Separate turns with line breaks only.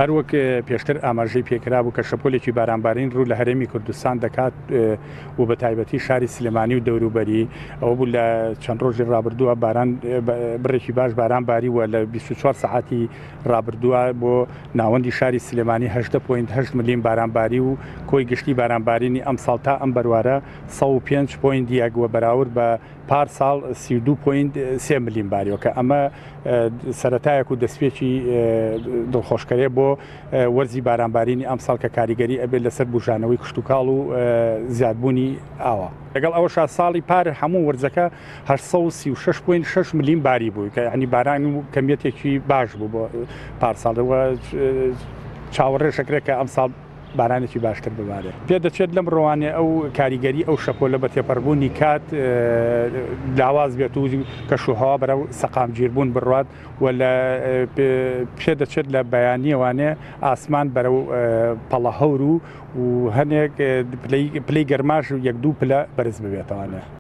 هەروەک پێشتر ئاماژەی پێکرابوو کە شەپۆلێکی بارانبارین ڕوو لە هەرێمی کوردستان دەکات و بە تایبەتی شاری سلێمانی و دەوروبەری، ئەوە بوو لە چەند ڕۆژی ڕابردووە باران بڕێکی باش باران باری و لە 24 سەعاتی ڕابردووە بۆ ناوەندی شاری سلێمانی 18.8 ملیم بارانباری و کۆی گشتی بارانبارینی ئەمساڵ تا ئەم بەروارە 105.1 و بەراورد بە پار ساڵ 32.3 ملیم باریوە کە ئەمە سەرەتایەک و دەستپێکی دڵخۆشکەرێ بۆ وەرزی بارانبارینی ئەمساڵ کە کاریگەری ئەبێت لەسەر بوژانەوەی کشتوکاڵ و زیادبوونی ئاوە. لەگەڵ ئەوەشا ساڵی پار هەموو وەرزەکە 836.6 ملیم باری بوو کە یعنی باران و کەمیەتێکی باش بوو بۆ پارساڵ و چاوەڕێش ئەکرێت کە ئەمساڵ بارانێکی باشتر ببارێت. پێدەچێت لەم ڕوانێ ئەو کاریگەری ئەو شەپۆلە بە تێپەڕبوونی کات لاواز بێت و کەشوهەوا بەرەو سەقامگیربوون بڕوات و لە پێدەچێت لە بەیانییەوانێ ئاسمان بەرەو پەڵە هەور و و هەنێک پلەی گەرماش یەک دوو پلە بەرز ببێتەوانێ.